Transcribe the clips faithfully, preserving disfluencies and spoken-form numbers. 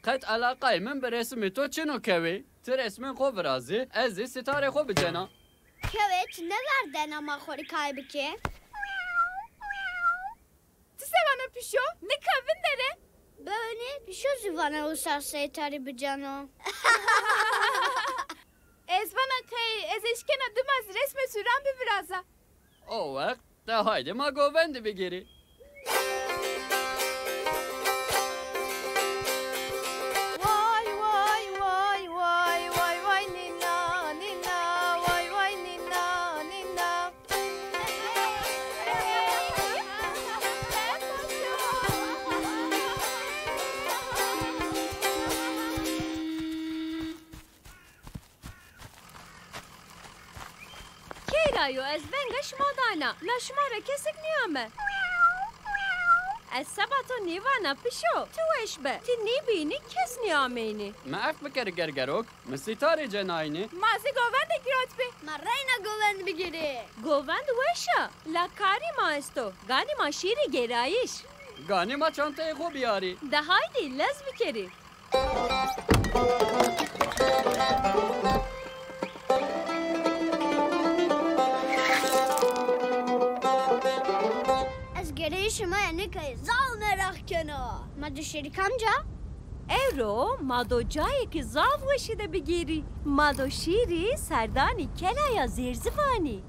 Qet eleqayê min bi resimê to çin û kewê. Tu resmên xwe virazî, ez ê sitarê xwe bicena. Kewê tu ne verdena ma xwe rikayê bike. Tu se vana pişo? Nika vindere. Bewnê pişo zî vana wisa seytarî biceno. Ez vana qey ez eşkena dima zî resmê sûran biviraza. O wext de haydi ma govendî bigîrî. Way, way, way, way, way, way, nîna, nîna, way, way, nîna, nîna. Keyra yo, ez venga şima dana, la şima re kesek niyame. Ez seba to nîvana pişo, tu weş be, tu nîbînî kes niyamênî. Me ef bikeri gergerok, mi sîtarê cenayînî. Ma zî govendê girotbî. Ma reyna govend bigirî. Govend weş a, la karî ma esto, ganî ma şîrî gerayîş. Ganî ma çanteyê xwe biyarî. De haydî lez bikerî. Ez gerê şima ya nikayê zaf meraq kena. Ma dişêrî kamca? Ewro ma do cayekî zaf weşî de bigêrî. Ma do şîrî serdanî kelaya Zêrzivanî.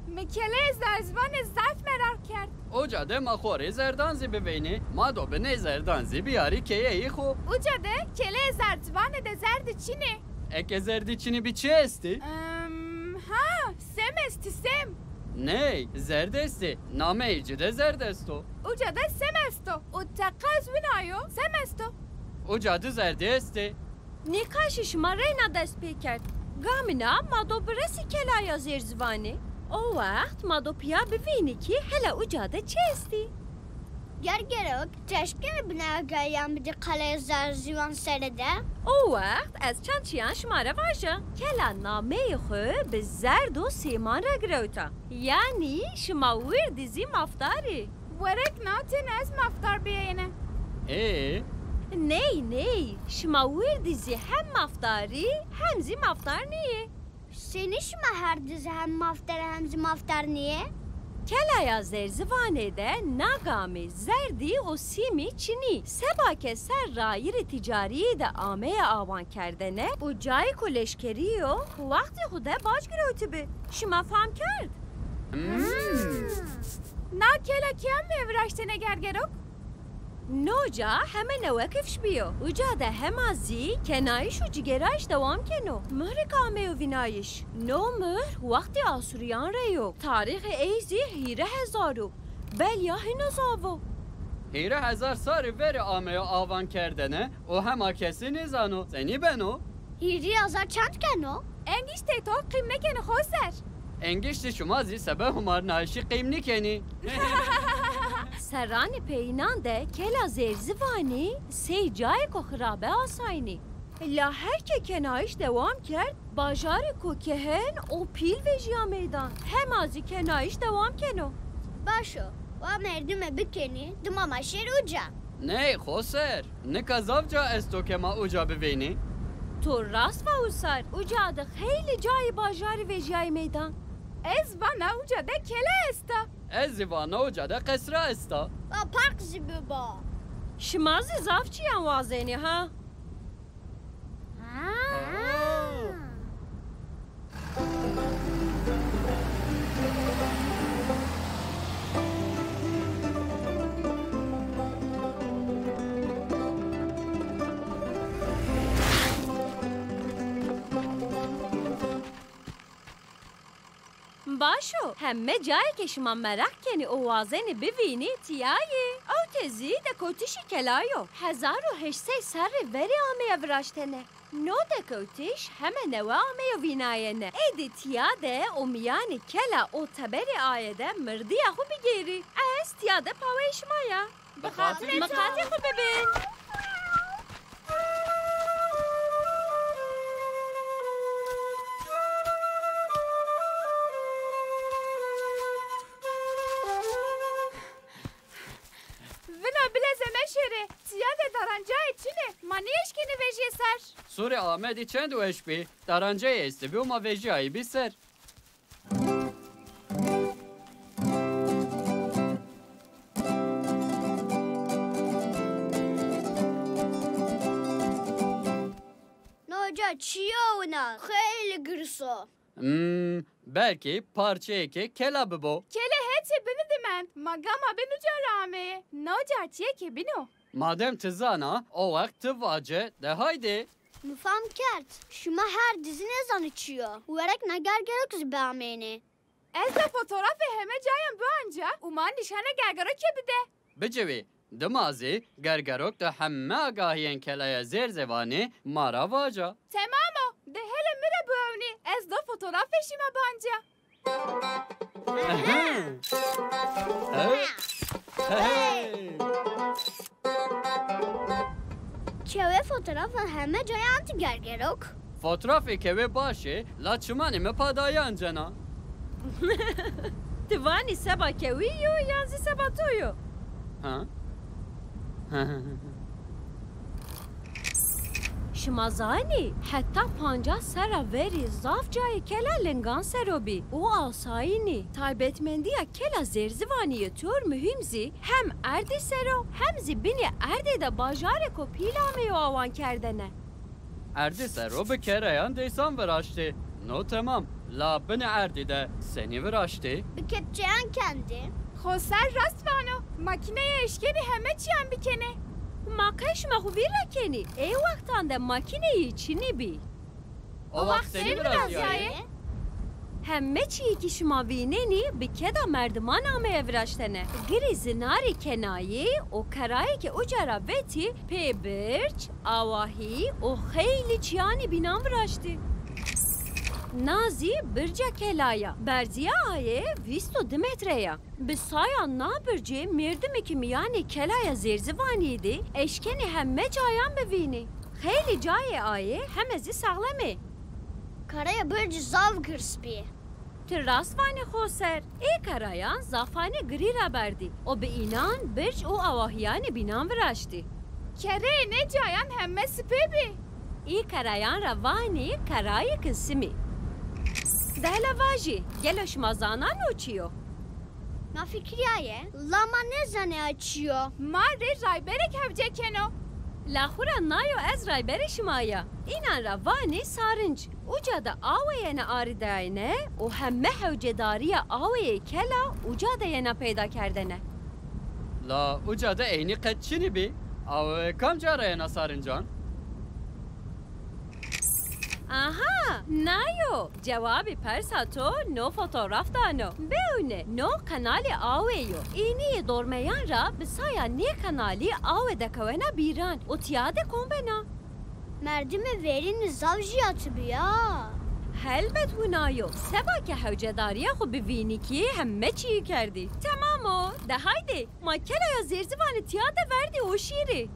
Mi keleyê Zerzivanê zaf meraq kerd. Uca de ma xorê zerdan zî bivênê, ma do binê zerdan zî biyarî keyeyî xo. Uca de keleyê Zerzivanê de zerdî çinê. Eke zerdî çinî bî çi estî? Em, ha, sem estî, sem. Ney, zerd estî. Nameyê ci de zerd esto. Uca de sem esto. Û teqez wina yo, sem esto. Uca de zerdî estî. Nîqaşî şima reyna dest pê kerd. Gamina ma do biresî kelaya Zêrzivanê. O wext ma do piya bivînî kî hele uca de çi estî. Gergerok, tu eşkenî binageriyan bidî qeleyê Zerzivan sere de? O wext ez çend çiyan şima re vaja. Kela nameyê xwe bi zerd û sêman re girewta. Yanî şima wirdî zî mafdar î. Werek na têne ez mafdar biyeyêne. Ê? Ney, ney. Şima wirdî zî hem mafdar î, hem zî mafdar niyê. Senî şima her du zî hem mafdar hem zî mafdar niyê? Kelaya Zerzivanê de na gamê zerdî û sîmî çinî. Seba ke ser rayirê ticarî de ameye awankerdene û cayê ku leşkerî yo, wextê xwe de bac girewtibi. Şima fam kerd? Hmm. Na kela kî ameye viraştene gergerok? No ca heme newe kifş biyo. Uca de hema zî kenayîş û cigerayîş dewam keno. Mihrek ameyo vînayîş. No mihr wextê Asûriyan re yo. Tarîxê ey zî hîrê hezar o. Belya hîno zaf o. Hîrê hezar sarî verê ameyo avan kerdene û hema kesî nêzano. Senî beno? Hîrê hezar çend keno? Engiştê to qîm nekenî xoser. Engiştê şima zî sebe humarnayîşî qîm nikenî. Serranê peyînan de kela Zêrzivanî sey cayêko xirabe asayînî. La her ke kenayîş dewam kerd, bajarêko kehen û pîl vejîya meydan. Hema zî kenayîş dewam keno. Baş o, wa merdime bikenî, dima ma şêr uca. Ney, xoser. Nika zaf ca esto ke ma uca bivênê. To rast va Usar, uca de xeylê cayê bajarî vejîyayî meydan. Ez vana uca de kele esta. Ez zî vana uca de qesra esta. Va park zî biba. Şima zî zaf çiyan wazenî ha? Ha. Baş o, heme cayê ke şima meraq kenî û wazenî bivînî, tiya yê. Ew ke zî dekewtişî kela yo. Hezar û heşt sey serrê verê ameye viraştene. No dekewtiş heme newe ameyo vînayene. Êdî tiya de û miyanê kela û teberê aye de mirdiya xwe bigêrî. Ez tiya de paweyê şima ya. Bi xatirê Miqatê xwe bibin. Vina Bila ze meşêre, tiya de darancayê çi ne? Ma nêeşkenî vejîyê ser. Sûrê Amedî çend weş bî. Darancayê estibî û ma vejîyayî bî ser. Noca çi yo wina? Xeylî girs o. Hmm, belkî parçeyekê kela bibo. Kele hetê binî dimend. Ma gama bê nuca ra ameye. Noca çiyekê bîn o. Madem ti zana, o wext ti vace, de haydê. Mi fam kerd. Şima her dizî nezanî çi yo. Werek na gergerok zî biamênê. Ez de fotografê heme cayan bianca û ma nîşanê gergerokê bide. Bicivî, dima zî gergerok de heme agahiyên kelaya Zêrzevanî ma ra vaca. Temam o, de hele mi re biewnî, ez do fotografê şima bianca. Ehe. He? Hey! Çewê fotoğrafa heme cayan ti gergerok. Fotoğrafê kewê baş ê, la çimanê me pa daye ancena. Ti vanî seba kewî yo yan zî seba to yo? Ha? Şima zanî, heta pancas serra verî zaf cayê kela lingan ser o bî û asayî nî. Taybetmendiya kela Zêrzivanî yê Tûr Muhîm zî hem erdî ser o hem zî binê erdê de bajarêko pîl ameyê û awan kerdene. Erdî ser o bi kerayan dêsan viraştê. No temam, la binê erdî de senî viraştê? Bi kepçeyan kendê. Xoser rast vano, makîneyê eşkenî heme çiyan bikene. Ma qey şima xwe vîr ra kenî? Ê wextan de makîneyî çinî bî. O wext senî virazîyayê? Heme çiyê kî şima vînenî bi keda merdiman ameye viraştene. Girî zinarî kenayî û kerayê ke uca ra vetî pê birc, awahî û xeylî çiyanî bînan viraştî. Na zî birca kela ya. Berziya ayê vîst û du metre ya. Bi saya na bircê mêrdimekî miyanê kelaya Zêrzivanî de eşkenî heme cayan bivînî. Xeylî cayê ayê heme zî saxlem ê. Karaya birc zaf girs bî. Ti rast vanî Xoser. Ê karayan zafanê girî ra berdî û bi înan birc û awahiyanê bînan viraştî. Kereyê nê cayan heme sipê bî. Ê karayan ra vanî karayê kilsimî. De hele vajî, gelo şima zanan o çi yo? Ma fikirîyaye, la ma nêzanê a çi yo. Ma rê rayberek hewce keno. La xwura nayo ez rayberê şima ya. Înan ra vanî sarinc. Uca de awe yena arîdayene û heme hewcedariya aweyê kela uca de yena peyda kerdene. La uca de eynî qet çinî bî? Awe kamca ra yena sarincan? Aha, nayo. Cewabê persa to no fotograf dano. Bewne, no kanalê awê yo. Îniyê dormeyan ra bi saya nê kanalî awe dekewena bîran û tiya de kombena. Merdimê verînî zaf jiyatî bî ya. Helbet wina yo. Seba ke hewcedariya xwe bivînî kî heme çiyî kerdî. Temam o. De haydê, ma kelaya Zêrzivanî tiya de verdî û şîrî.